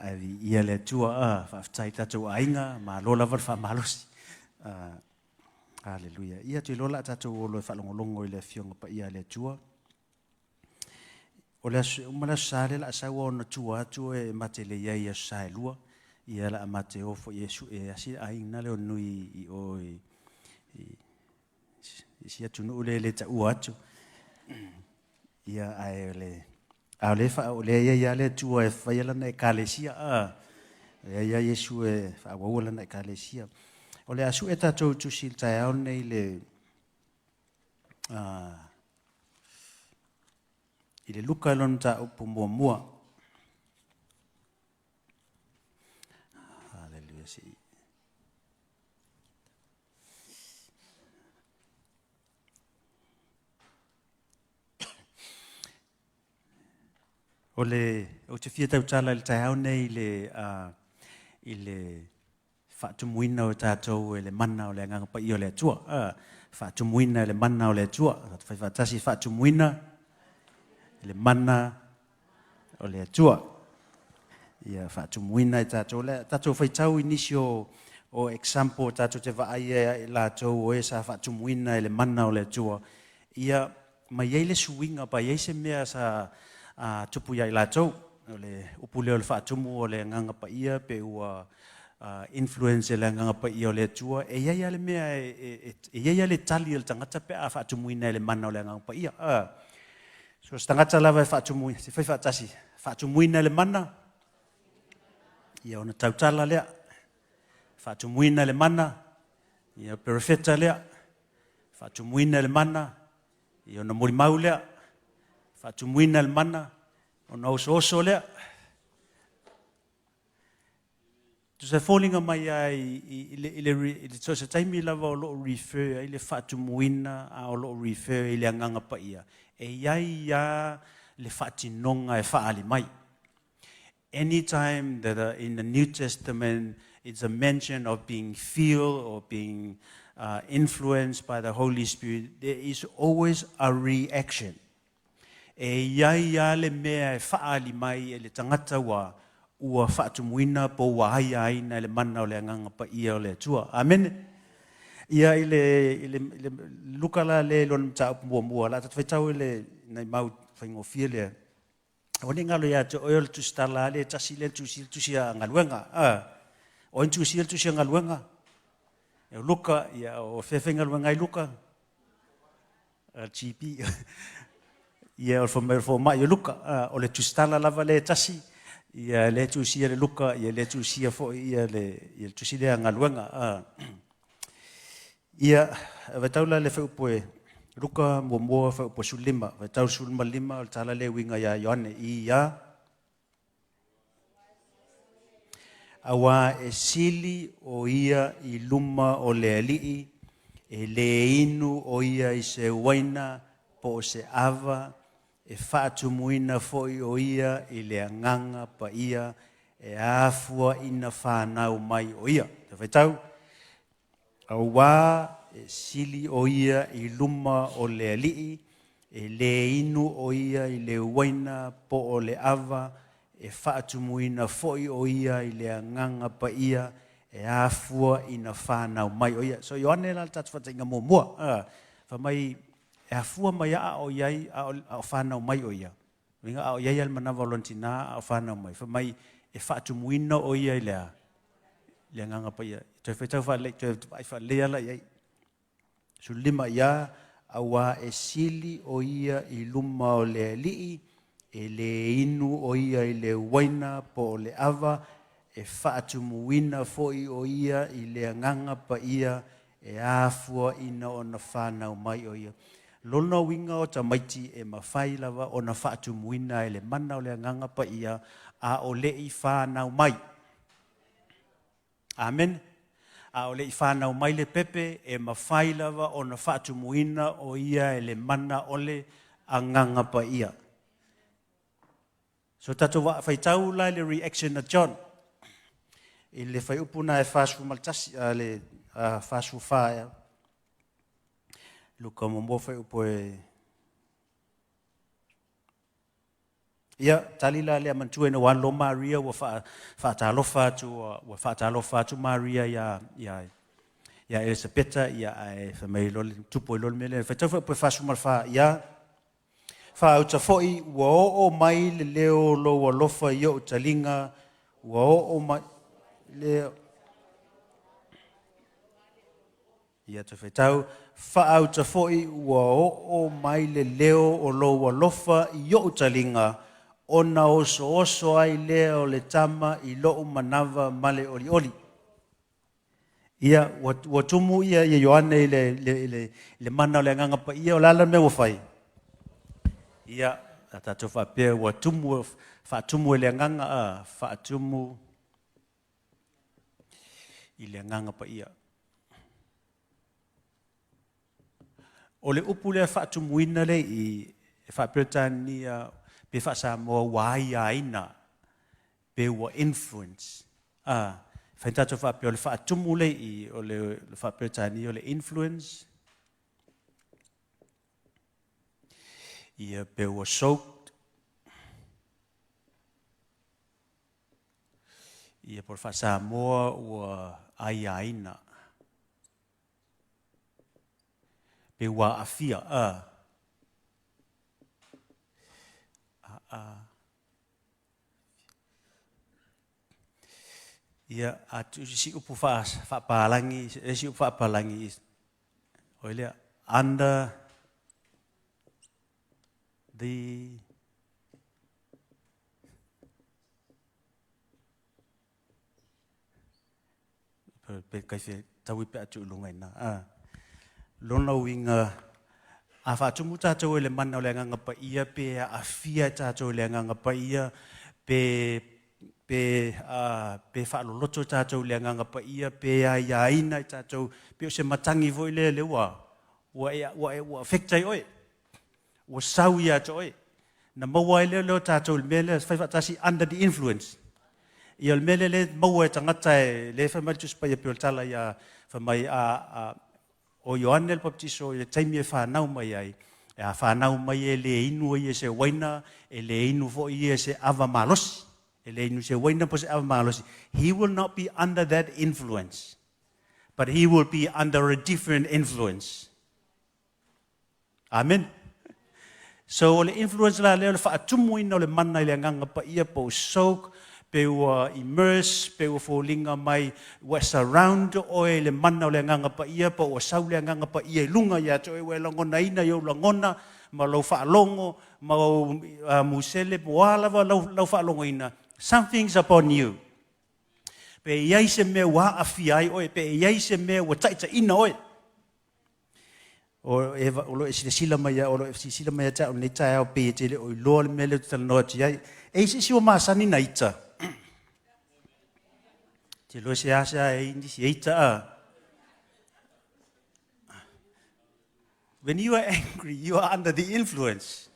Ae viia le Atua, a, faafetai i tatou aiga, malo lava le faamalosi. Aleluia. Ia, te iloa la tatou olo e faalogologo i le Afioga Paia a le Atua. O le aso, uma le aso Sa lea la a sau ona tua atu e mate le iai i aso Sa e lua. Ia la a mate o foi e su e asi aiga lea o nui i o i, i, i si atunuu le le taua atu. Ia, ae o le, a o lea fa, o lea ia ia le Atua e faia lana ekalesia, a, lea ia Iesu e faaauaua lana ekalesia. O le a sue tatou tusi i le taeao lenei le, i le Luka lona mataupu muamua. Haleluia, se i. O le, ou te fia tautala i le taeao nei i le, uh, i le faatumuina o tatou e le mana o le Agaga Paia o le Atua. Uh, faatumuina e le mana o le Atua. Fai faatasi faatumuina e le mana o le Atua. Ia faatumuina e tatou le tatou faitau i nisi o o example tatou te vaai ai i latou o e sa faatumuina e le mana o le Atua. Ia ma i ai le suiga pa i ai se mea sa a, tupu ia i latou. O le upu lea o le faatumu o le Agaga Paia pe ua influence e le Agaga Paia o le Atua, e i ai lava le mea e, e i ai lava le tali a le tagata pe a faatumuina e le mana o le Agaga Paia. So se tagata lava e faatumuina, se fai faatasi, faatumuina e le mana, ia ona tautala lea. Faatumuina e le mana, ia perofeta lea. Faatumuina e le mana, ia ona molimau lea. Faatumuina e le mana, ona osooso lea. Tusa e foliga mai lava i, i, le, i, le, i le, so se taimi lava o lo o refer ai le faatumuina a o lo o refer i le Agaga Paia, e i ai lava le faatinoga e faaali mai. Anytime that in the New Testament it's a mention of being filled or being influenced by the Holy Spirit, there is always a reaction. E i ai lava le mea e faaali mai e le tagata ua ua faatumuina po ua aiaina e le mana o le Agaga Paia o le Atua. Amene. Ia i le, i le, i le Luka la lea i lona mataupu muamua, la tatou faitau i le nai mau faigofie lea. Aua ne i galo ia te oe o le tusitala lava lea e tasi lea tusi le tusi a galuega. O ai na tusia le tusi a galuega? E o Luka, ia o fea faigaluega ai Luka? GP. Ia o le fomai o Luka, o le tusitala lava lea e tasi, ia lea tusia le Luka, ia lea tusia foi ia le, ia le tusi lea a galuega. Ia, vaitau la le fuaiupu e Luka muamua fuaiupu 15, vaitau 15 o le tala lea e uiga iā Ioane, i a auā e sili o ia i luma o le Alii, e lē inu o ia i se uaina po o se ava, e faatumuina foi o ia i le Agaga Paia e afua ina fanau mai o ia. Te faitau, auā e sili o ia i luma o le Alii, e lē inu o ia i le uaina po o le ava, e faatumuina foi o ia i le Agaga Paia e afua ina fanau mai o ia. So Ioane la le tatou faataiga muamua, fai mai e afua mai a o iai a o fanau mai o ia. Uiga a o iai le manava o lona tina a o fanau mai. Fai mai e faatumuina o ia i le a? Le Agaga Paia. Toe faitau faalelei, toe vaai faalelei ala i ai. 15 ia, auā e sili o ia i luma o le Alii, e lē inu o ia i le uaina po o le ava, e faatumuina foi o ia i le Agaga Paia e afua ina ona fanau mai o ia. Lona uiga o tamaiti e mafai lava ona faatumuina e le mana o le Agaga Paia a o le i fanau mai. Amene. A o le i fanau mai le pepe, e mafai lava ona faatumuina o ia e le mana o le Agaga Paia. So tatou faitau la i le reaction a John i le fuaiupu na e 41, a le 44 ea. Luka muamua fuaiupu e Ia, tali la lea manatua ina ua alu loa Maria ua faatalofa atu, ua faatalofa atu Maria ia, ia, ia Elisapeta, ia, ae fai mai loa, tupu ai loa le mea lea. Faitau foi 44, ia, faauta foi ua oo mai le leo o lou alofa i o'u taliga, ua oo mai leo. Ia toe faitau, faauta foi ua oo mai le leo o lou alofa i o'u taliga, ona osooso ai lea o le tama i lo'u manava ma le olioli. Ia, ua tumu ia Ioane i le mana o le Agaga Paia, o le a la le mea ua fai? Ia, a tatou faapea ua tumu, faatumu e le Agaga, a, faatumu i le Agaga Paia. O le upu lea faatumuina lea i e faa-Peretania pe faa-Samoa ua aiaina pe ua influence. A, fai tatou faapea o le faatumu lea i o le faa-Peretania o le influence, ia pe ua soaked, ia po o le faa-Samoa ua aiaina pe ua aafia. A, a, ia, a tu si upu faapalagi, si upu faapalagi, o lea, under the pe kai se taui pe atu lunga ina. A. Lona uiga, a faatumu tātou e le mana o le Agaga Paia, pe aafia tātou e le Agaga Paia, pe faaloloto tātou i le Agaga Paia, pe aiaina i tātou, pe o se matagi foi lea le ua affect ai oe, ua sau ia te oe. Na maua ai lea o tātou i le mea lea, fai faatasi under the influence. Ia o le mea lea le maua e tagata e le fai mai le Tusi Paia pei o le tala ia fai mai o Ioane le Papatiso i le taimi e whanau mai ai, e a whanau mai e le inu ia se waina, e le inu foi ia se ava malosi. E le inu se waina po se ava malosi. He will not be under that influence, but he will be under a different influence. Amen. So o le influence la lea o le faatumuina o le mana i le Agaga Paia po o soak, pe ua immerse, pe ua foliga mai, ua surround oe i le mana o le Agaga Paia, po ua sau le Agaga Paia i luga ia te oe, ua e lagonaina i ou lagona, ma lou faalogo, ma ou musele, po o a lava lau faalogoina, something's upon you. Pe i ai se mea ua aafia ai oe, pe i ai se mea ua taitaiina oe. O, Eva, o lo e silasila mai o lo e silasila mai ia te au nei taeao pei e te le o iloa le mea lea ou te talanoa atu i ai. E i se isi ua masani na ita. Te loe se asa e nisi e ita a. When you are angry, you are under the influence.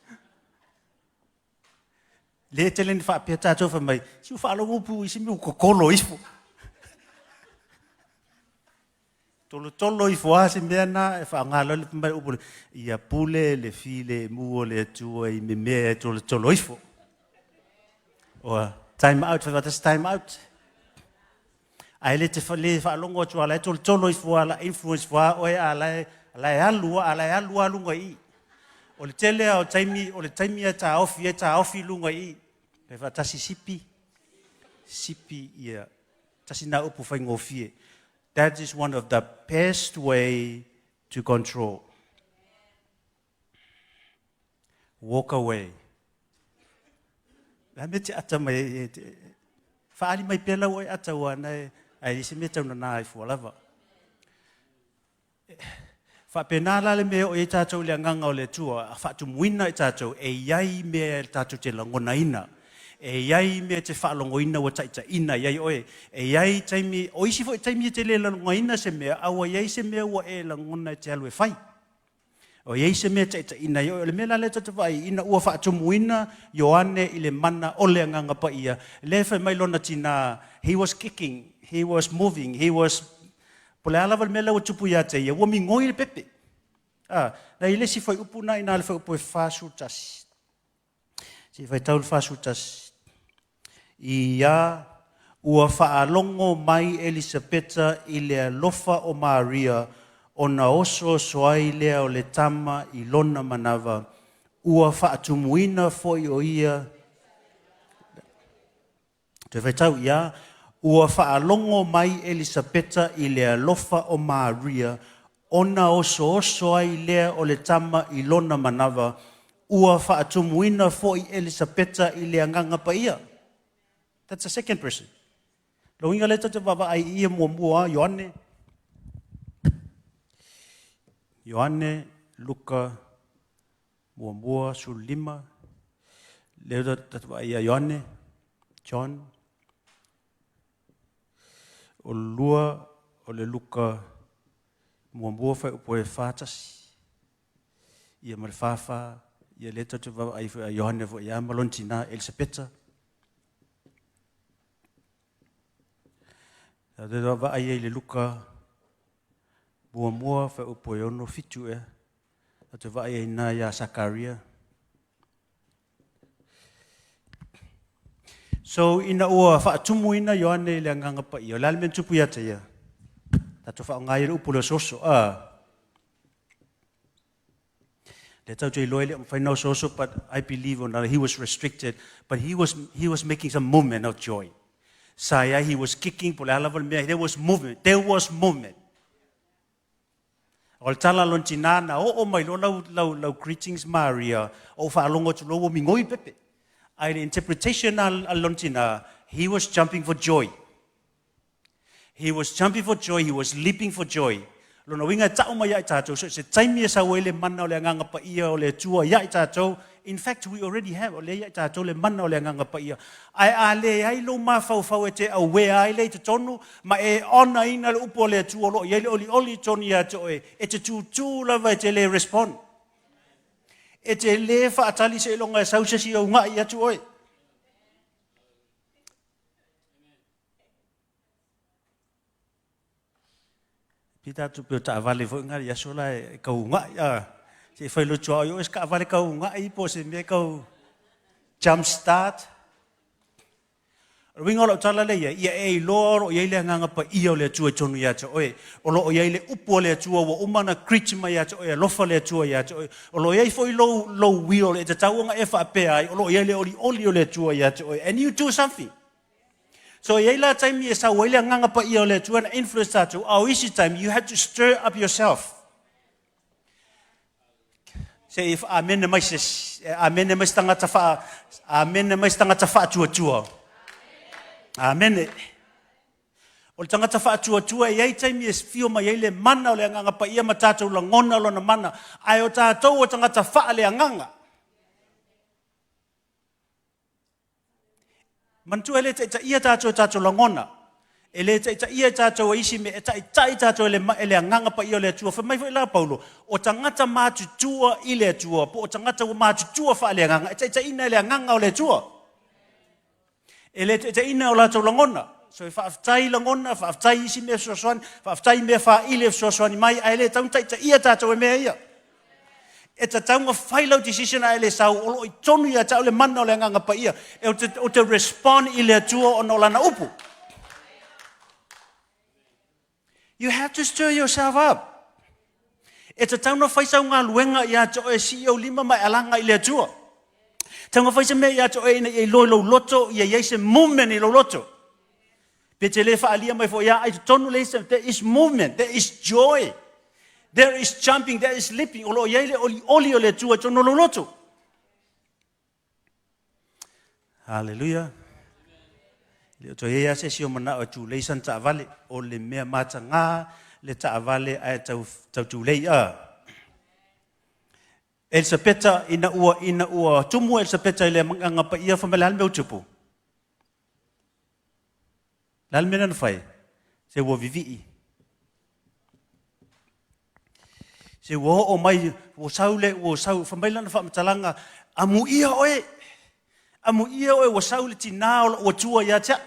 Le tele ni whaapea tātou wha mai, si u whaalogo pu i si mi u kokolo ifo. Tolotolo ifo a se mea na e whaangalo le mai upu ia pule le file mu o le Atua i me mea e tolotolo ifo. Oa, time out, whai time out. Ae le te le faalogo atu ala e tolotolo ifo ala influence fua oe ala e ala e alu ala e alu a lunga i. O le tele o taimi o le taimi e taofi e taofi lunga i. Pe faatasi sipi sipi ia tasi na upu faigofie. That is one of the best way to control. Walk away. La me te ata mai whaali mai pea lau e ata ua nei ai se mea tau nana ai fua lava. Faapena la le mea o i tātou le agaga o le Atua, a faatumuina i tātou, e iai mea e tātou te lagonaina. E iai mea te faalogoina ua taitaiina i ai oe. E iai taimi, o isi foi taimi e te le lagonaina se mea, a ua iai se mea ua e lagona e te alu e fai. O iai se mea taitaiina i oe. O le mea la lea tatou vaai, ina ua faatumuina Ioane i le mana o le Agaga Paia, lea fai mai lona tina, he was kicking, he was moving, he was po le a lava le mea lea ua tupu ia te ia, ua migoi le pepe. A, na i le isi fuaiupu na ina le fuaiupu e 41. Se i faitau le 41. Ia, ua faalogo mai Elisapeta i le alofa o Maria, ona osooso ai lea o le tama i lona manava, ua faatumuina foi o ia. Toe faitau, ia, ua faalogo mai Elisapeta i le alofa o Maria, ona osooso ai lea o le tama i lona manava, ua faatumuina foi Elisapeta i le Agaga Paia. That's the second person. Lona uiga lea tatou te vaavaai i ia muamua Ioane, Ioane, Luka, muamua, 15, lea tatou te vaai ia Ioane, John, o le lua o le Luka muamua fuaiupu e 41, ia ma le 44, ia lea tatou te vaavaai foi ia Ioane foi ia ma lona tina Elisapeta. Tatou te vaavaai ai i le Luka muamua fuaiupu e 67 ea. Tatou te vaai ai i ina ia Sakaria. So ina ua faatumuina Ioane i le Agaga Paia, o le a le mea na tupu ia te ia? Tatou faaaoga ai le upu le osooso. Lea tatou te iloa e le o mafai ona osooso, but I believe ona he was restricted, but he was making some movement of joy. Sa ia, he was kicking, po o le a lava le mea, there was movement, there was movement. O le tala lona tina na oo mai loa lau, lau, lau greetings Maria, o faalogo atu loa ua migoi pepe. Ai le interpretation a lona tina, he was jumping for joy. He was jumping for joy, he was leaping for joy. Lona uiga e tau mai ia i tatou, so se taimi e sau ai le mana o le Agaga Paia o le Atua ia i tatou. In fact, we already have, o lea ia i tatou le mana o le Agaga Paia. Ae a le ai lou mafaufau e te aware ai le i totonu, ma e ona ina le upu o le Atua o lo o i ai le olioli i totonu ia te oe, e te tutū lava e te le respond. E te le faatali seiloga e sau se isi e ugai atu oe. Pei tatou pe o taavale foi ngā i aso la e kaugai a. Se i fai lotu au i o se kaavale kaugai po o se mea kau jump start. O le uiga o lau tala lea ia, ia e iloa o lo o i ai le Agaga Paia o le Atua i totonu ia te oe. O lo o i ai le upu a le Atua ua uma ona greet mai ia te oe, alofa le Atua ia te oe. O lo o i ai foi lou will e tatau ona e faapea ai, o lo o i ai le olioli o le Atua ia te oe. And you do something. So i ai la taimi e sau ai le Agaga Paia o le Atua na influence tatou, a o isi taimi, you have to stir up yourself. Se i amene mai se amene mai se tagata wha amene mai se tagata faatuatua. Amene. O le tagata faatuatua e i ai taimi e fio mai ai le mana o le Agaga Paia ma tatou lagona lona mana. Ae o tatou o tagata faaleagaga. Manatua e le taitaia tatou e tatou lagona. E le taitaia i tatou e isi mea, e taitai tatou e le Agaga Paia o le Atua. Fai mai foi la Paulo, o tagata matutua i le Atua, po o tagata ua matutua faaleagaga, e taitaiina e le Agaga o le Atua. E le taitaiina o latou lagona. So e faafetai lagona, faafetai isi mea fesoasoani, faafetai mea faili e fesoasoani mai, ae le tatau ona taitaia tatou e mea ia. E tatau ona fai lau decision ae le sau, o lo o i tonu ia te au le mana o le Agaga Paia. E o te respond i le Atua ona o lana upu. You have to stir yourself up. E tatau ona fai sau galuega ia te oe sii ou lima ma e alaga i le Atua. Tatau ona fai se mea ia te oe ina ia iloa i lou loto, ia i ai se movement i lou loto. Pe te le faalia mai foi ia ai totonu le isi, there is movement, there is joy. There is jumping, there is leaping. O lo o i ai le olioli o le Atua i totonu o lou loto. Hallelujah. Le o toe ia se isi o manao e tulei sana taavale, o le mea mataga le taavale ae tau, tau tulei a. Elisapeta ina ua tumu Elisapeta i le Agaga Paia, fai mai le a le mea ua tupu? Le a le mea na fai? Se ua vivii. Se ua oo mai, ua sau le, ua sau, fai mai lana faamatalaga, amuia oe. Amuia oe ua sau le tina o lou Atua ia te au.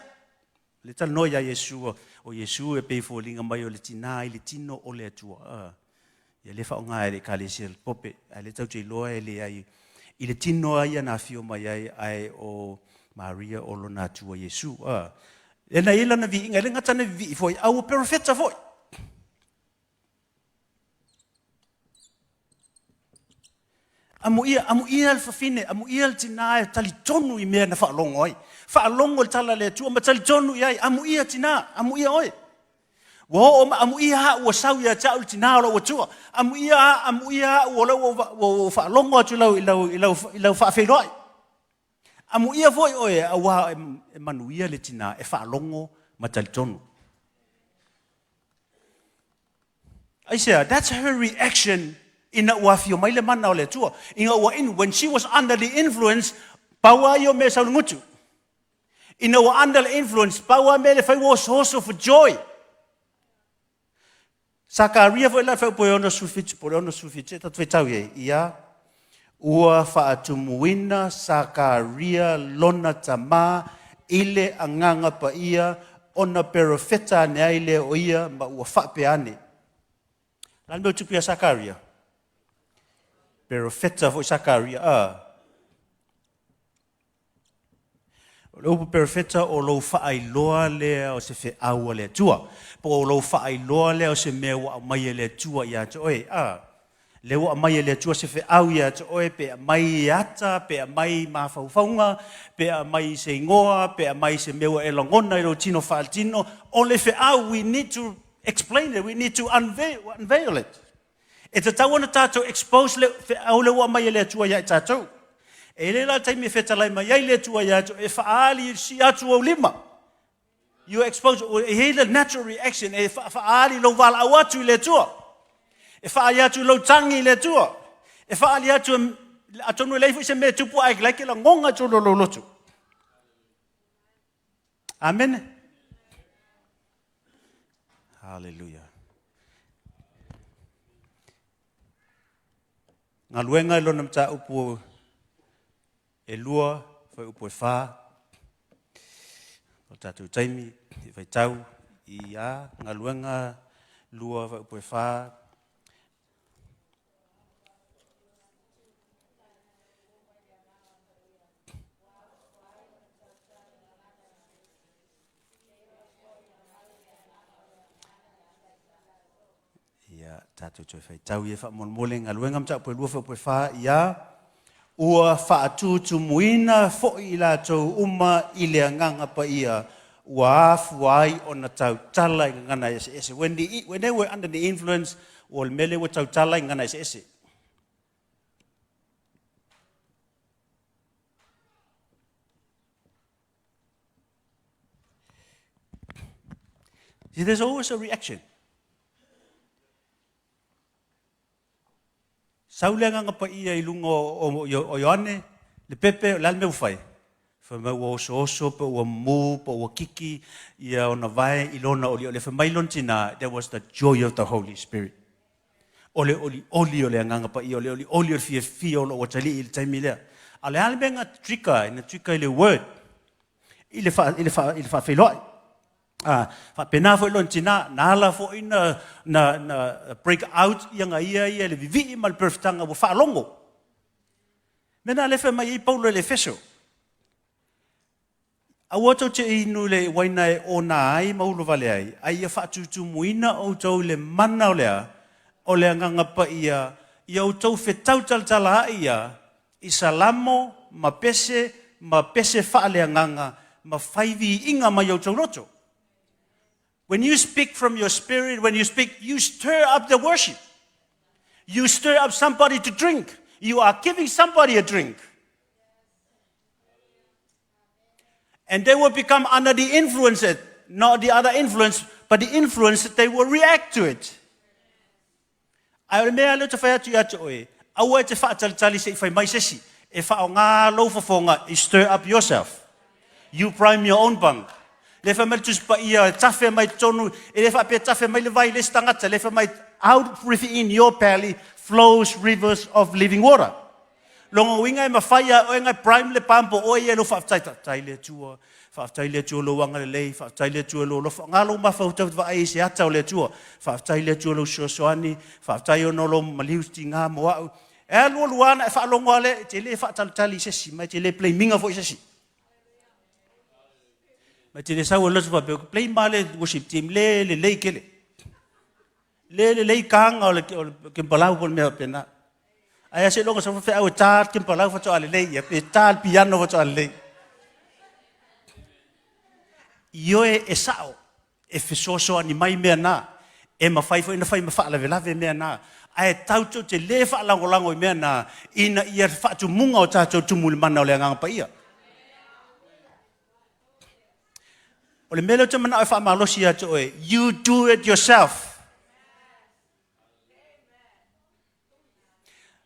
Le talanoa ia Iesu, o Iesu e pei foliga mai o le tina i le tino o le Atua. Ia le faaaoga e le ekalesia le pope, ae le tatou te iloa e le ai. I le tino lava ia na afio mai ai, ae o Maria o lona Atua Iesu. A. Lea na i ai lana viiga, e le gata na vivii foi, a ua perofeta foi. Amuia, amuia le fafine, amuia le tinā e talitonu i mea na faalogo ai. Faalogo i le tala a le Atua ma talitonu i ai, amuia tinā, amuia oe. Ua oo ma amuia au ua sau ia te au le tinā o lou Atua. Amuia, amuia au o lea ua, ua, ua faalogo atu i lau, i lau, i lau, i lau faafeiloai. Amuia foi oe auā e manuia le tinā e faalogo ma talitonu. Aisea? That's her reaction ina ua afio mai le mana o le Atua. Ina ua in, when she was under the influence, pau lava ia o mea e sau i le gutu. Ina ua under the influence, pau lava mea le fai ua osooso for joy. Sakaria foi la faupu e 67 po o le 67 e tatou faitau i ai, ia, ua faatumuina Sakaria lona tama i le Agaga Paia ona perofeta ane ai lea o ia ma ua faapea ane. O le a le mea ua tupu ia Sakaria? Perofeta foi Sakaria, a. O le upu perofeta o lou faailoa lea o se feau a le Atua, po o lou faailoa lea o se mea ua aumai e le Atua ia te oe. A, lea ua aumai e le Atua se feau ia te oe, pe aumai i ata, pe aumai i mafaufauga, pe aumai i se igoa, pe aumai i se mea ua e lagona i lou tino faaletino, o le feau, we need to explain it, we need to unveil, unveil it. E tatau ona tatou expose le feau lea ua aumai e le Atua ia i tatou. E le la taimi e fetalai mai ai le Atua ia te e faaali si atu ou lima. You expose, e i ai le natural reaction, e faaali lou valaau atu i le Atua. E faaali atu lou tagi i le Atua. E faaali atu, atonu e leai foi se mea e tupu ae like lagoga i totonu o lou loto. Amene. Haleluia. Galuega i lona mataupu e 2, fuaiupu e 4. O le tatou taimi e faitau i a Galuega 2, fuaiupu e 4. Ia, tatou toe faitau ia faamolemole galuega mataupu e 2 fuaiupu e 4, ia ua faatutumuina foi i latou uma i le Agaga Paia ua afua ai ona tautala i gagana eseese. When, the, when they were under the influence, o le mea lea ua tautala i gagana eseese. See, there's always a reaction. Sau le Agaga Paia i luga o Ioane, le pepe, o le a le mea ua fai? Fai mai ua osooso pe ua mu pe ua kiki ia ona vae i lona olioli. Fai mai lona tina, there was the joy of the Holy Spirit. O le olioli o le Agaga Paia, o le olioli o le fiafia o lou atalii i le taimi lea. A o le a le mea na trigger ai? Na trigger i le word, i le, fa, i le, fa, i le faafeiloai. A, faapena foi lona tina, na ala foi na, na, na break out ia nga ia ia le vivii ma le perfetaga ua faalogo. Mea na lea fai mai ai Paulo i le Efeso. Aua tou te inu i le uaina e ona ai ma ulovale ai, a ia faatutumuina outou i le mana o le a? O le Agaga Paia, ia outou fetau talatala ai ia i salamo ma pese ma pese faaleagaga ma fai viiga mai outou loto. When you speak from your spirit, when you speak, you stir up the worship. You stir up somebody to drink. You are giving somebody a drink. And they will become under the influence, not the other influence, but the influence that they will react to it. Ae o le mea lea ou te fai atu ia te oe, aua e te faatalitali se i fai mai se isi. E faaaoga lou fofoga, you stir up yourself. You prime your own bung. Lea fai mai le Tusi Paia, e tafe mai totonu, e le faapea tafe mai le vai i le isi tagata, lea fai mai, out within your belly flows rivers of living water. Lona uiga e mafai lava e oe ona prime le pump o oe ia i lou faafetai, faafetai le Atua, faafetai le Atua i lou agalelei, faafetai le Atua i lou alofa. Nga lou mafaufau te vaai i se ata o le Atua. Faafetai le Atua i lou fesoasoani, faafetai ona o lou maliu tiga mo au. E alu alu lava ona e faalogo lava lea, e te le faatalitali i se isi, ma e te le blame ina foi i se isi. Ma e te le sau e alu atu faapea, ou te blame lava le worship team, le lelei tele. Le lelei taga o le kempalau po o le mea faapena. Ae a seiloga sau faifeau e ta le kempalau faatoa lelei ia, pe ta le piano faatoa lelei. Ioe, e sao, e fesoasoani mai mea na. E mafai foi ona fai ma faalavelave mea na. Ae tatou te le faalagolago i mea na, ina ia faatumuga o tatou tumu i le mana o le Agaga Paia. O le mea lea ou te manao e faamalosi ia te oe, you do it yourself.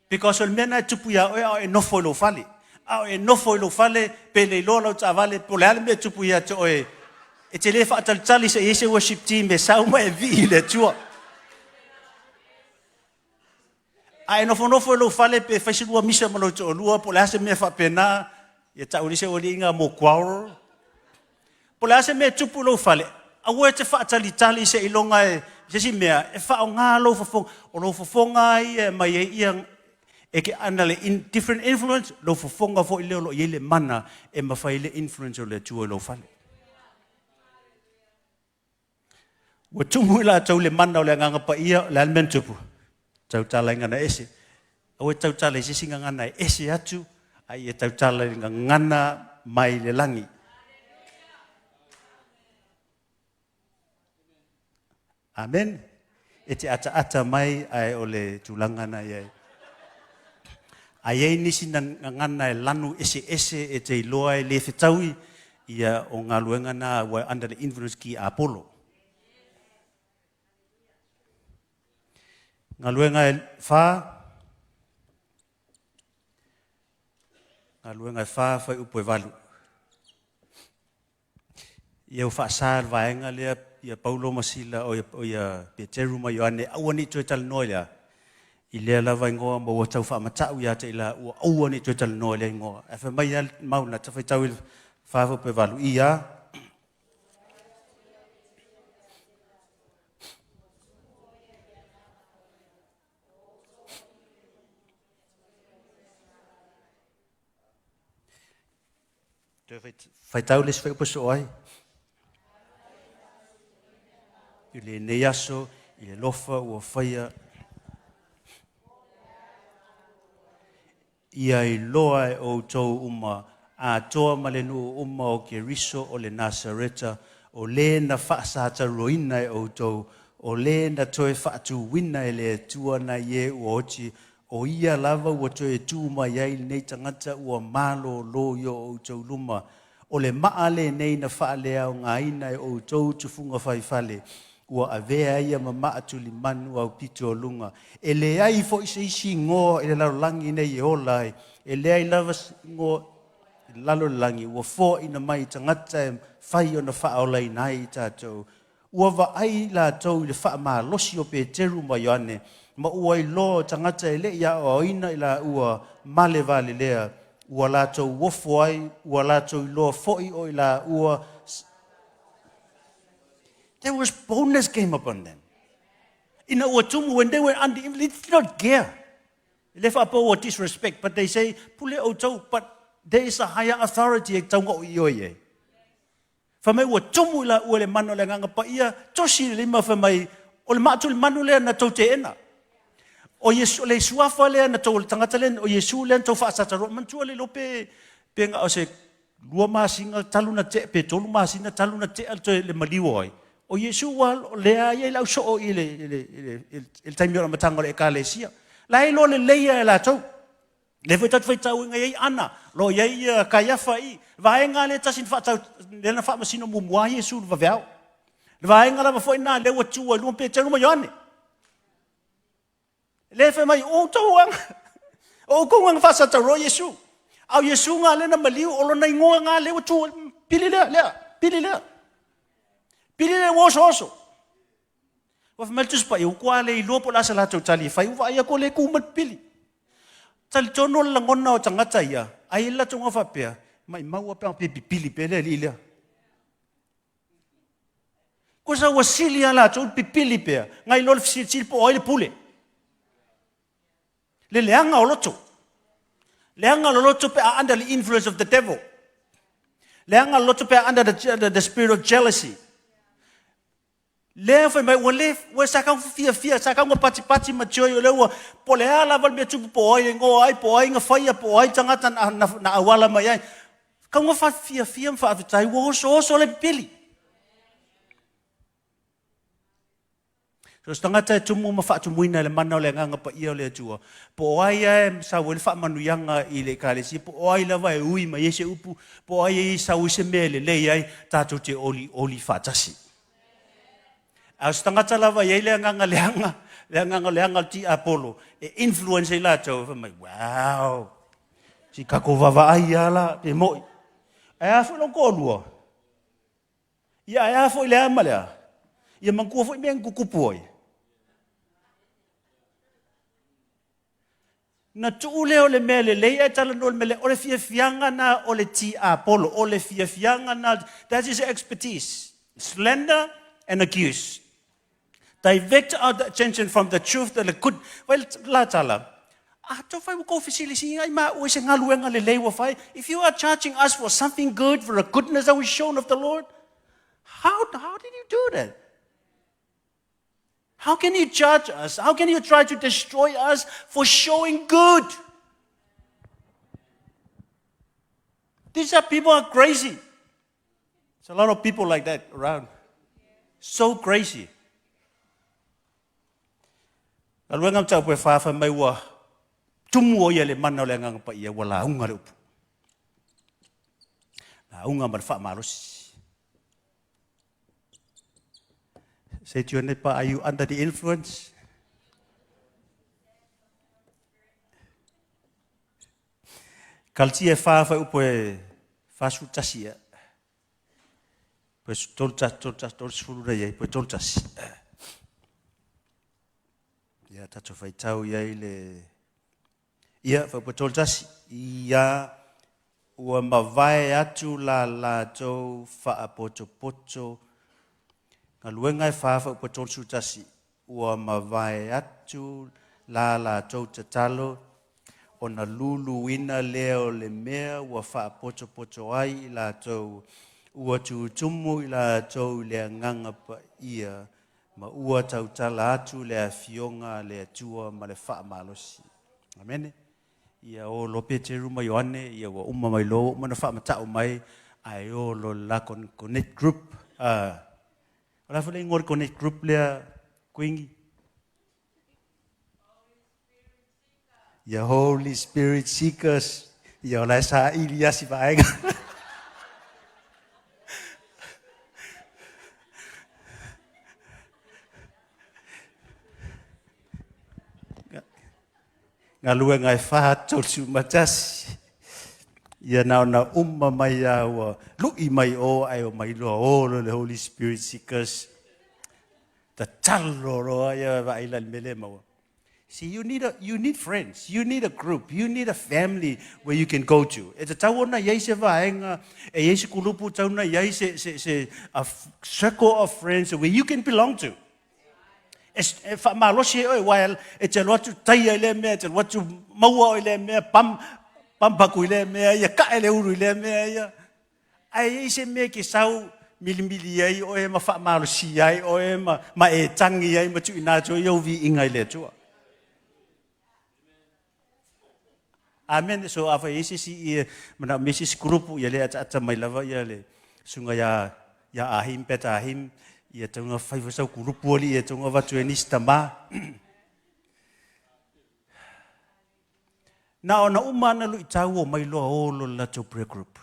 Because o le mea lena e tupu ia oe a o e nofo i lou fale. A o e nofo i lou fale, pe le iloa lau taavale, po o le a le mea e tupu ia te oe, e te le faatalitali se i i ai se worship team e sau ma e vii i le Atua. A e nofonofo i lou fale pe fai se lua misa ma lou toalua po o le a se mea faapena, ia tau ai se aualiiga mo quarrel. Po o le a se mea e tupu i lou fale, aua e te faatalitali seiloga e se isi mea e faaaoga lou fofoga. O lou fofoga lava ia e aumai ai ia e te under le in, different influence, lou fofoga foi lea o lo o i ai le mana e mafai ai le influence o le Atua i lou fale. Ua tumu i latou le mana o le Agaga Paia, o le a le mea na tupu? Tautala i gagana ese. Aua e tautala i se isi gagana e ese atu, a ia tautala i le gagana mai le lagi. Amen. E te ataata mai ae o le tulaga na i ai. A i ai nisi gagana e lanu eseese e te iloa e le fetaui, ia o galuega na ua under the influence ki Apollo. Galuega e fa, galuega e fa, fuaiupu e 8. Ia ua faasa le vaega lea ia Paulo ma Sila, o ia, o ia Peteru ma Ioane, aua ne i toe talanoa i le a? I lea lava igoa ma ua tau faamata'u ia te i la ua aua ne i toe talanoa i lea igoa. Ae fai mai lava le mau na ta faitau i le fa fuaiupu e 8, ia Toe faitau le isi fuaiupu e soo ai. I lenei aso, i le alofa ua faia ia iloa e outou uma atoa ma le nuu uma o Keriso o le Nasareta, o le na faasataroina e outou, o le na toe faatuina e le Atua nai e ua oti, O ia lava ua toe tu mai ai lenei tagata ua malōlō i o outou luma. O le maa lenei na faaleaogaina e outou tufuga faifale, ua avea ia ma maa tulimanu aupito o luga. E leai foi se isi igoa i le lalolagi nei e ola ai, e leai lava se igoa i lalo o le lagi ua foaina mai i tagata e mafai ona faaolaina ai i tatou. Ua vaai latou i le faamalosi o Peteru ma Ioane, ma ua iloa o tagata e le i aoaoina i laua ma le Valelea, ua latou ofo ai, ua latou iloa foi o i laua. There was boldness came upon them. Ina ua tumu, when they were under, they did not care. E le faapea ua disrespect, but they say, pule outou, but there is a higher authority e tau i oi ai. Fai mai ua tumu i laua i le mana o le Agaga Paia, tosi le lima fai mai, o le maatulimanu lea na tou teena. O Iesu, o le suafa lea na tou, o le tagata lea, o Iesu lea na tou faasataroa. Manatua le iloa pe, pe na o se lua masina talu na tea, pe tolu masina talu na tea le toe le maliu o ai. O Iesu ua lea ia i le au soo i le, i le, i le, i le taimi o le amataga o le ekalesia. La e iloa lelei lava e latou. Lea foi tatou te faitau ina i ai Ana, lo o i ai ia Kaiafa i vaega lea tasi na faatau, lea na faamasino muamua ai Iesu i le vaveao. Le vaega lava foi lena lea ua tu ai luma Peteru ma Ioane. Lea fai mai, o outou aga, o outou aga faasataroa Iesu. A o Iesu nga lea na maliu, o lona igoa nga lea ua tu, pili lea, lea, pili lea. Pili lea ua osooso. Ua fai mai le Tusi Paia, ua tua le iloa po o le a se latou tali e fai, ua vaai atu o lea e tu mai le pili. Talitonu o le lagona o tagata ia, ai le latou ga faapea, maimau lava pe a pe pipili pea le alii lea. Kosa ua sili lava latou le pipili pea, nai lo le fesilisili po o ai le pule. Le leaga o loto. Leaga o le loto pe a under the influence of the devil. Leaga o le loto pe a under the spirit of jealousy. Lea fai mai ua le ua sa kau fiafia sa kau patipati ma joy o lea ua po le a lava le mea tupu po o ai e ngoa ai po o ai na faia po o ai tagata na auala mai ai. Kau nga fiafia ma faafetai ua osooso le pipili. So se tagata e tumu ma faatumuina i le mana o le Agaga Paia o le Atua, po o ai lava e sau ai le faamanuiaga i le Ekalesia, po o ai lava e ui mai ai se upu, po o ai e sau ai se mea e lelei ai, tatou te olioli faatasi. A o se tagata lava e i ai le agaga leaga, le agaga leaga o le tiapolo, e influence ai latou, e fai mai, wow, si tatou vaavaai lava la, pe moi. Ae a foi lou toalua? Ia ae a foi le a ma le a? Ia manatua foi mea na tutupu ai. Na tuu lea o le mea lelei ae talanoa i le mea leaga. O le fiafiaga na o le tiapolo, o le fiafiaga na, that is expertise. Slander and accuse. Divert our attention from the truth and the good. Vai la tala, a tau fai ua kou fesilisiga ai maua i se galuega lelei ua fai. If you are charging us for something good, for a goodness that was shown of the Lord, how did you do that? How can you judge us? How can you try to destroy us for showing good? These are people are crazy. There's a lot of people like that around. So crazy. Galuega mataupu e fa fai mai ua tumu o ia le mana o le Agaga Paia ua lauga le upu. Lauga ma le faamalosi. Say to your neighbor, are you under the influence? Kalatia e fa fai upu e 41 ia. Pe 31, 31, 30 na iai, pe 31. Ia tatou faitau iai le ia fai upu e 31. Ia ua mavae atu la latou faapotopoto galuega e fa fai upu e 31. Ua mavae atu la latou tatalo, ona luluina lea o le mea ua faapotopoto ai i latou, ua tutumu i latou i le Agaga Paia, ma ua tautala atu le Afioga a le Atua ma le faamalosi. Amene. Ia o loa Peteru ma Ioane, ia ua uma mai loa, ua uma ona faamata'u mai, ae o loa le la connect group. O le a foi le igoa o le connect group lea, Kuini? Ia Holy Spirit Seekers. Ia o la e saili lava si vaega. Galuega e 41. Ia na ona uma mai lava ua lui mai o ae omai loa o loa le Holy Spirit Seekers. Tatalo loa ia vaai la i le mea lea e maua. See, you need friends, you need a group, you need a family where you can go to. E tatau ona i ai se vaega, e i ai se kulupu, tau ona i ai se a circle of friends where you can belong to. E faamalosi ai oe, aua e te alu atu taia i lea mea, e te alu atu maua oe i lea mea, pam, pampaku i lea mea, ia kae le ulu i lea mea, ia. Ae i ai se mea e te sau milimili ai oe ma faamalosia ai oe ma e tagi ai ma tuuina atu ai ou viiga i le Atua. Amen. So afai e i ai se isi e manaomia se isi group, ia lea e ataata mai lava ia le susuga ia ia Ahim Peta Ahim, ia tau na fai foi sau kulupu alii e tau na avatu e nisi tama. Na ona uma ana luitau o mai loa o loa le latou prayer group.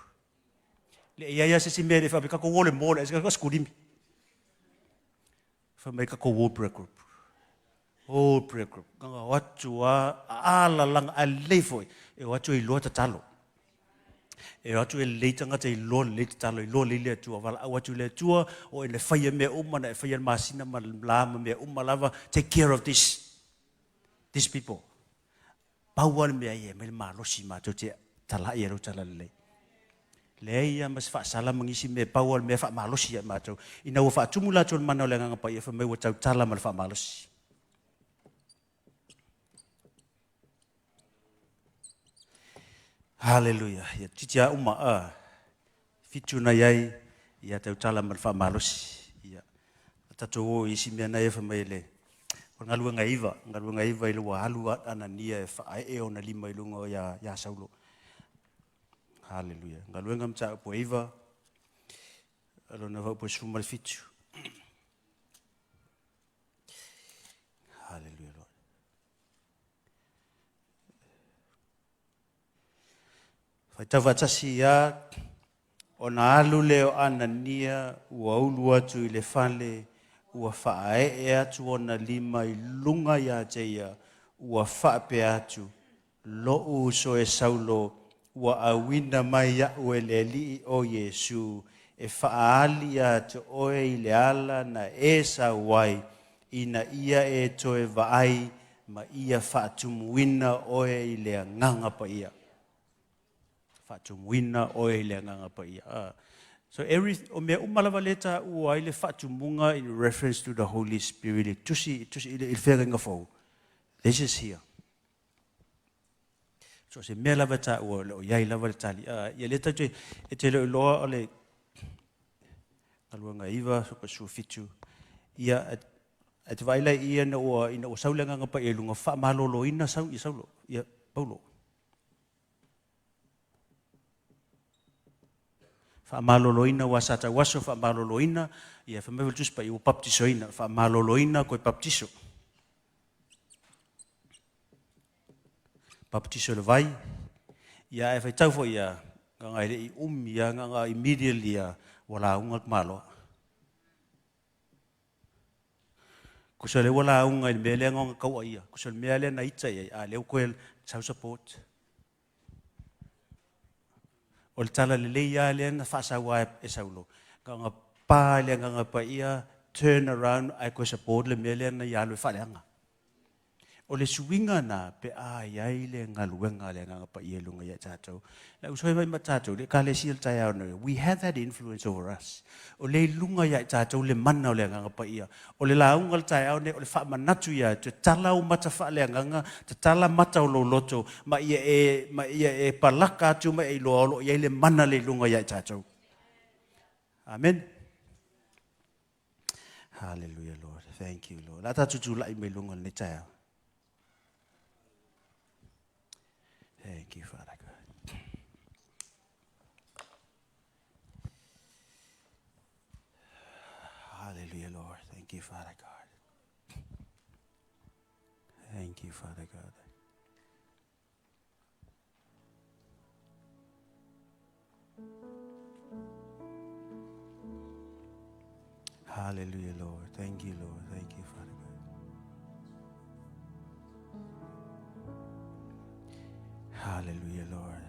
Le i ai lava se isi mea e le i faapea tatou o le mall ae se skulimi. Fai mai tatou o prayer group. O prayer group. Nga o atu a alalaga ae lelei foi e o atu e iloa tatalo. E o atu e lelei tagata e iloa lelei tatalo, iloa lelei le Atua. Valaau atu i le Atua, o e na faia mea uma, na e faia le masina ma le la ma mea uma lava. Take care of this people. Pau lava le mea ia e aumai le malosi matou te talai ai lou talalelei. Leai lava ma se faasala ma nisi mea, pau lava le mea faamalosi ia i matou. Ina ua faatumu latou i le mana o le Agaga Paia, fai mai ua tautala ma le faamalosi. Haleluia. Ia titi a uma a fitu na iai ia tautala ma le faamalosi. Ia tatou o i isi mea na ia fai mai le o le galuega e iva, galuega e iva i le ua alu Anania e faaee ona lima i luga ia, ia Saulo. Haleluia. Galuega mataupu e iva, lona vaupu e 17. Haleluia, Lord. Faitau faatasi ia, ona alu lea o Anania ua ulu atu i le fale, ua faaee atu ona lima i luga ia te ia, ua faapea atu, Lo'u uso e Saulo, ua auina mai iaʻu e le Alii o Iesu e faaali ia te oe i le ala na e sau ai, ina ia e toe vaai ma ia faatumuina oe i le Agaga Paia. Faatumuina oe i le Agaga Paia. So every, o mea uma lava lea taua ai le faatumuga in reference to the Holy Spirit i tusi, tusi i le feagaiga fou. This is here. So se mea lava taua o lo o i ai lava le tali. Ia lea tatou e te le o iloa o le galuega iva soka 17. Ia e te vaai lai ia ina ua ina ua sau le Agaga Paia i luga faamaloloina sau ia Saulo ia Paulo. Faamaloloina aua sa tauaso faamaloloina ia fai mai foi le Tusi Paia ua baptisoina faamaloloina koe baptiso. Baptiso i le vai ia ae faitau foi ia nganga e le i umi ia nganga immediately ia ua lauga le tamaloa. Kusa lea ua lauga i le mea lea na ona taua ia. Kusa le mea lea na ita i ai, a lea ua toe sau support. O le tala lelei lava lea na faasau lava e Saulo. Na ona pa i le Agaga Paia, turn around ae toe support le mea lea na ia alu e faaleaga. O le suiga na pe a i ai le galuega a le Agaga Paia i luga ia i tatou. Le uso e mai ma tatou, le Ekalesia le taeao nei, we have that influence over us. O lea i luga ia i tatou le mana o le Agaga Paia. O le lauga o le taeao nei, o le faamanatu ia atu, tatala ou mata faaleagaga, tatala mata o lou loto, ma ia e, ma ia e palaka atu ma e iloa o lo o i ai le mana le i luga ia i tatou. Amen. Hallelujah, Lord. Thank you, Lord. La tatou tulai mai luga o lenei taeao. Thank you, Father God. Hallelujah, Lord. Thank you, Father God. Thank you, Father God. Hallelujah, Lord. Thank you, Lord. Thank you, Father God. Hallelujah, Lord.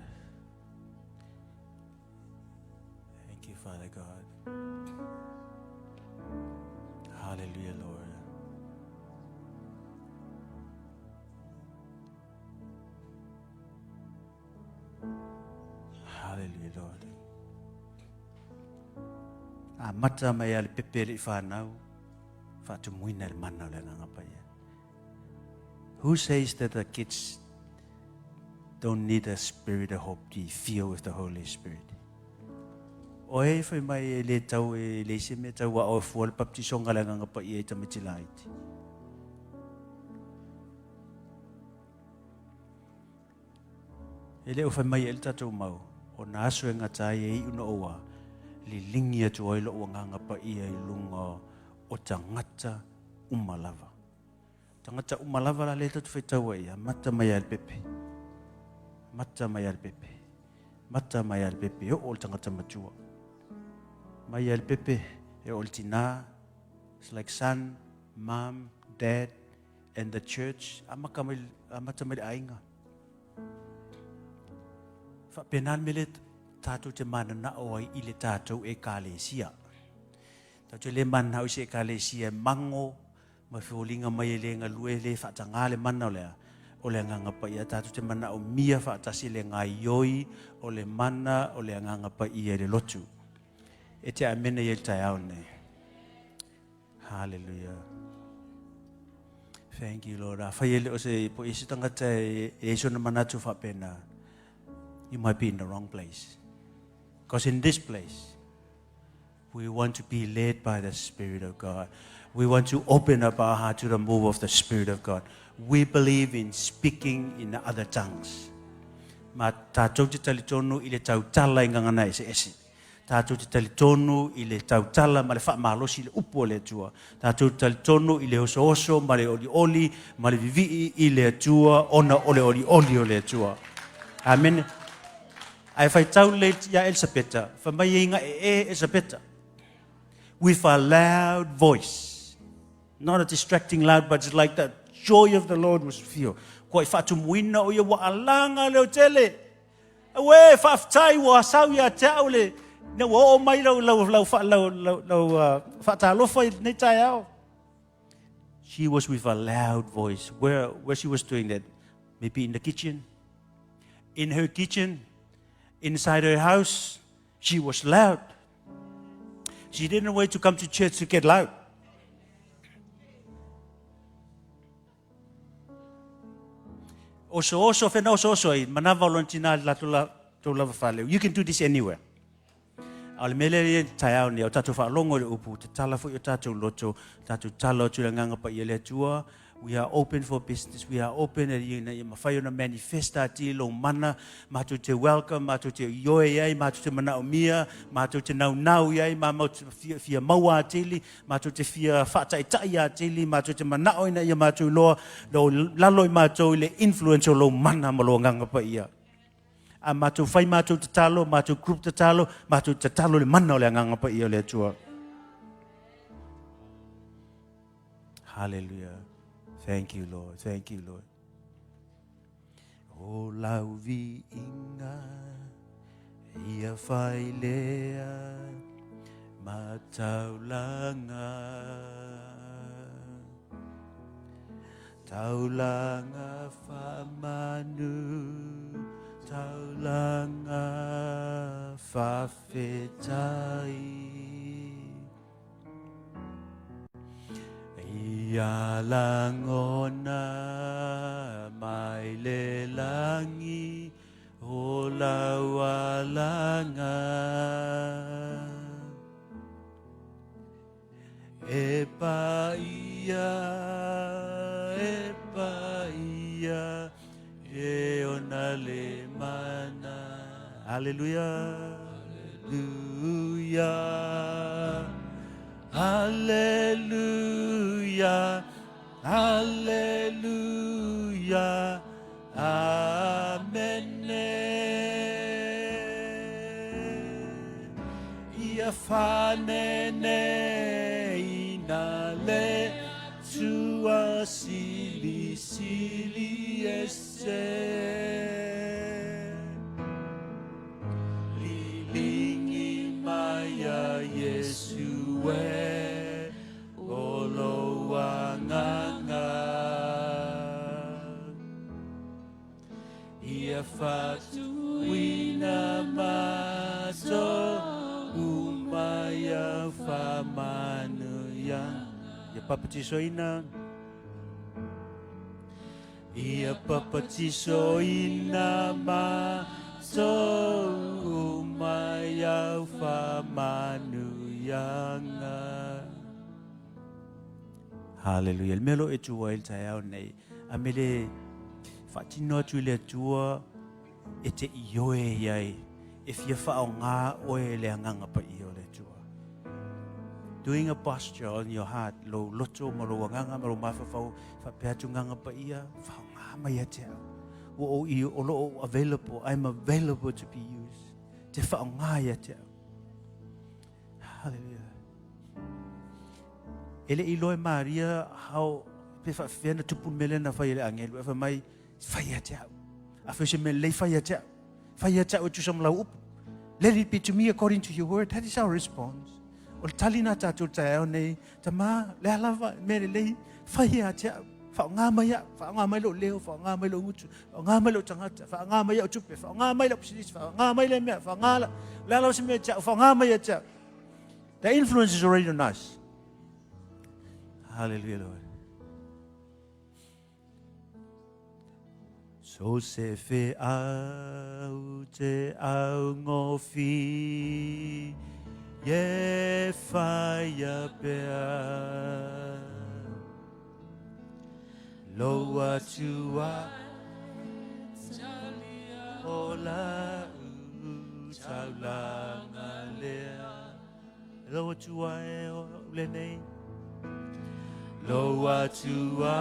Thank you, Father God. Hallelujah, Lord. Hallelujah, Lord. Amata mai a le pepe le i whanau, whaatumuina le mana o le Agaga Paia. Who says that the kids don't need a spirit of hope to feel with the Holy Spirit? O e whai mai e le tau e le isi mea tau a oe fua le baptisonga le Agaga Paia i tamaiti laiti. E le o fai mai e le tatou mau, o nā aso e gata ai e iu na oua, liligi atu ai lo'u Agaga Paia i luga o tagata uma lava. Tagata uma lava la lea tatou faitau ai ia, mata mai a le pepe. Mata mai a le pepe. Mata mai a le pepe, e oo le tagata matua. Mai a le pepe, e oo le tinā. It's like son, mom, dad, and the church, amata mai, amata mai le aiga. Faapena le mea lea tatou te mananao ai i le tatou Ekalesia. Tatou te le mananao i se Ekalesia e mago ma foliga mai e le galue, e le faatagā le mana o le a, o le Agaga Paia. Tatou te manaomia faatasi le gaioi o le mana o le Agaga Paia i le lotu. E te amene i ai le taeao lenei. Hallelujah. Thank you, Lord. Afai e le o se po i se tagata e i ai sona manatu faapena. You might be in the wrong place. Because in this place, we want to be led by the Spirit of God. We want to open up our heart to the move of the Spirit of God. We believe in speaking in other tongues. Ma tātou te talitonu i le tautala i ngagana eseese. Tātou te talitonu i le tautala ma le faamalosi i le upu a le Atua. Tātou te talitonu i le osooso ma le olioli ma le vivii i le Atua ona o le olioli o le Atua. Amene. Ae faitau lelei ia Elisapeta, fai mai e iga e e Elisapeta, with a loud voice. Not a distracting loud, but it's like the joy of the Lord was feel. Kua i faatumuina o ia ua alaga leo tele. Auē, faafetai ua sau ia te au le ina ua oo mai lau, lau, lau, lau, lau, lau uh, faatalofa i lenei taeao. She was with a loud voice. Where, where she was doing that? Maybe in the kitchen. In her kitchen, inside her house, she was loud. She didn't wait to come to church to get loud. Osooso, whena osooso ai, manawa o lona tina le latou la, tou lava fale. You can do this anywhere. A o le mea lea e taeao nei, o tatou faalogo i le upu, tatala foi o tatou loto, tatou tala atu i le Agaga Paia le Atua, We are open for business, we are open e ina ia mafai ona manifest atili lou mana, matou te welcome, matou te ioe i ai, matou te manaomia, matou te naunau i ai, matou te fia, fia maua atili, matou te fia faataitai atili, matou te manao ina ia matou iloa lo lalo i matou i le influence o lou mana ma lou Agaga Paia. A matou fai matou tatalo, matou group tatalo, matou tatalo i le mana o le Agaga Paia o le Atua. Hallelujah. Thank you, Lord. Thank you, Lord. O lau viiga ia whai lea mataulanga. Taulanga whamanu, taulanga whawhetai. Ia langona mai le langi o lau alanga. E paia, e paia, e ona le mana. Hallelujah. Hallelujah. Hallelujah. Hallelujah. Amene. Ia whanene ina le tua sili sili ese. Lilingi mai a Iesu e o lou agaga. Ia fatuina matou uma ia whamanuia. Ia papatisoina. Ia papatisoina matou uma ia whamanuianga. Hallelujah. Le mea lo e tua i le taeao nei, a me le faatino atu i le Atua e te ioe i ai, e fia whaonga oe le agaga paia o le Atua. Doing a posture on your heart, lou loto ma lou agaga ma lou mafaufau, faapea atu agaga paia, whaonga mai ia te au. Ua ou i o lo o available, I'm available to be used. Te whaonga ia te au. Hallelujah. E le i loa e Maria how pe faafefea na tupu le mea lea na fai e le agelu, e fai mai, fai ia te au. A fai se mea lelei, fai ia te au. Fai ia te au e tusa ma lau upu. Let it be to me according to your word. That is our response. O le tali nā tātou taeao nei, tama, le a lava, mea lelei, fai ia te au. Whaonga mai au, whaonga mai lou leo, whaonga mai lou gutu, whaonga mai lou tangata, whaonga mai au tupe, whaonga mai lau pisinisi, whaonga mai le mea, whaonga la, le a lava se mea te au, whaonga mai ia te au. The influence is already on us. Hallelujah, Lord. So se feau te augofie whaia pea. Lou Atua o lau taulaga lea. Lou Atua e o lenei. Lou Atua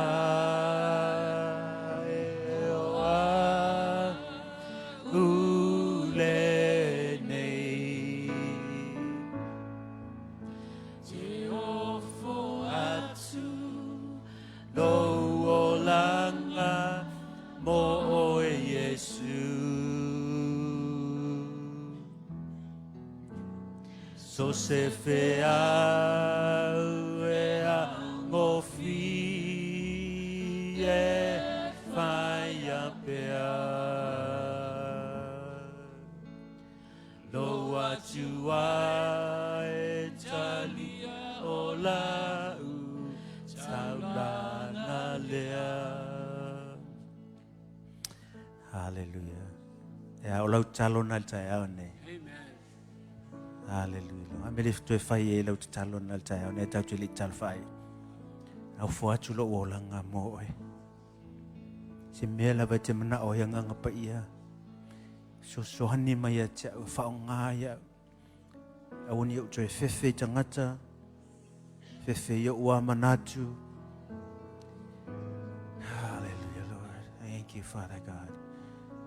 e o au lenei. Te ofo atu lou olaga mo oe Iesu. So se feau e augofie whaia pea. Lou Atua e talia o lau taulaga lea. Hallelujah. Ea, o lau tatalo na le taeao nei. Amen. Hallelujah. A me le toe fai e lau tatalo na le taeao nei, tau te le i tatalo whaai. Au fo atu lou olaga mo oe. Se mea lava e te manao ai Agaga Paia. Fesoasoani mai ia te au, faaaoga ia au. Aua ne i ou toe fefe i tagata, fefe i ou a manatu. Hallelujah, Lord. Thank you, Father God.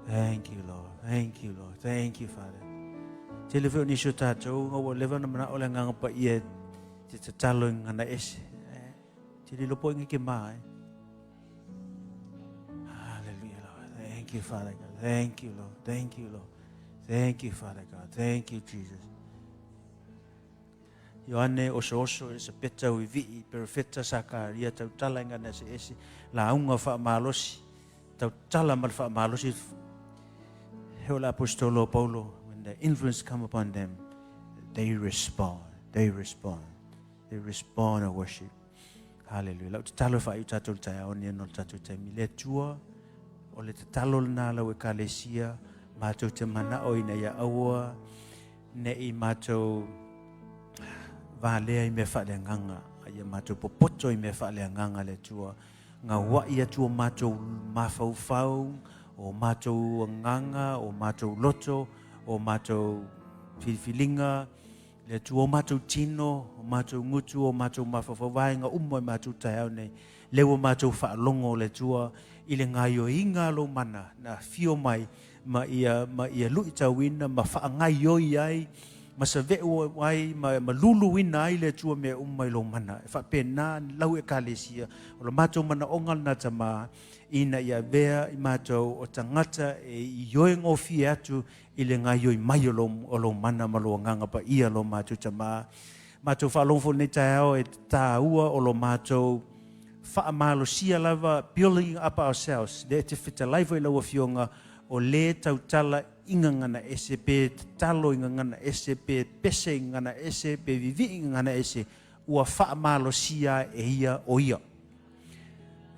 Thank you, Lord. Thank you, Lord. Thank you, Father. Tele foi o nisi o tatou, ua leva ona manao le Agaga Paia e te tatalo i gagana ese. Te lilo po i ke ma, eh. Hallelujah, Lord. Thank you, Father God. Thank you, Lord. Thank you, Lord. Thank you, Father God. Thank you, Jesus. Ioane osooso Elisapeta uivi'i perofeta Sakaria tautala i gagana eseese lauga faamalosi tautala ma le faamalosi he o le aposetolo o Paulo. When the influence come upon them, they respond, they respond, they respond and worship. Hallelujah. Lau tatalo e faaiu tatou le taeao nei ona o le tatou taimi. Le Atua, o le tatalo lena a lau Ekalesia, matou te manao ina ia aua ne'i matou valea i mea faaleagaga, a ia matou popoto i mea faaleagaga le Atua. Gaua'i atu o matou mafaufau, o matou agaga, o matou loto, o matou filifiliga, Le Atua, o matou tino, o matou gutu, o matou mafaufau, vaega uma i matou taeao nei, lea ua matou faalogo, le Atua, i le gaioiga a lou mana na afio mai ma ia, ma ia luitauina ma faagaioi ai, ma save'u ai, ma, ma luluina ai le Atua mea uma i lou mana. E faapena lau Ekalesia, o le matou manaoga lena Tama, ina ia avea i matou o tagata e ioe gofie atu i le gaoioi mai o lou, o lou mana ma lou Agaga Paia, lo matou Tama. Matou faalogo foi i lenei taeao e taua o lo matou faamalosia lava, building up ourselves, lea e te fetalai foi lau Afioga, o lē tautala i gagana ese, pe tatalo i gagana ese, pe pese i gagana ese, pe vivii i gagana ese, ua faamalosia e ia o ia.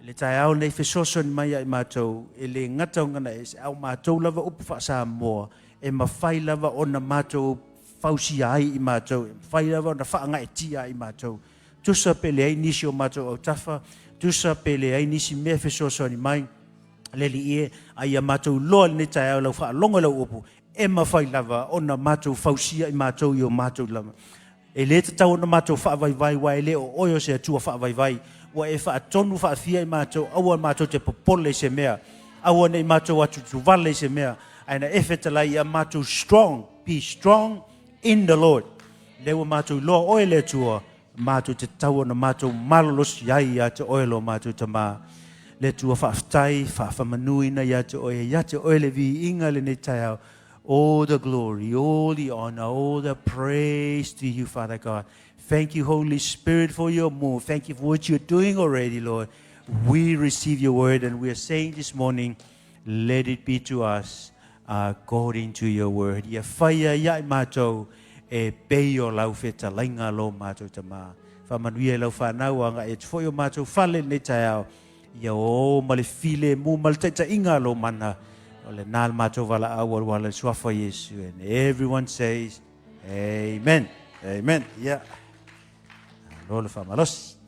I le taeao nei fesoasoani mai ia i matou, e le gata o gagana ese, a o matou lava upu faa-Samoa, e mafai lava ona matou fausia ai i matou, e mafai lava ona faagaetia ai i matou. Tusa pe leai nisi o matou autafa, tusa pe leai nisi mea e fesoasoani mai, le Alii e, a ia matou iloa i lenei taeao i lau faalogo i lau upu, e mafai lava ona matou fausia i matou i o matou lava. E le tatau ona matou faavaivai, aua e le o oe o se Atua faavaivai. Ua e faatonu faafia i matou, aua matou te popole i se mea, aua ne i matou atutuvale i se mea, ae na e fetalai ia matou strong, be strong in the Lord. Lea ua matou iloa oe le Atua, matou te tatau ona matou malolosi ai ia te oe lo matou Tama. Le Atua faafetai, faafamanuina ia te oe, ia te oe le viiga i lenei taeao. All the glory, all the honor, all the praise to you, Father God. Thank you, Holy Spirit, for your move. Thank you for what you're doing already, Lord. We receive your word and we are saying this morning, let it be to us according to your word. Ia whaia ia i mātou e pei o lau fetalaiga lo mātou Tama. Whamanuia i lau whanau, anga e te foi o mātou fale nei taeao. Ia o ma le filemu ma le taitaiga a lou mana. O lena le matou valaau aluala i le suafa o Iesu. And everyone says, Amen. Amen. Ia. Malo le faamalosi.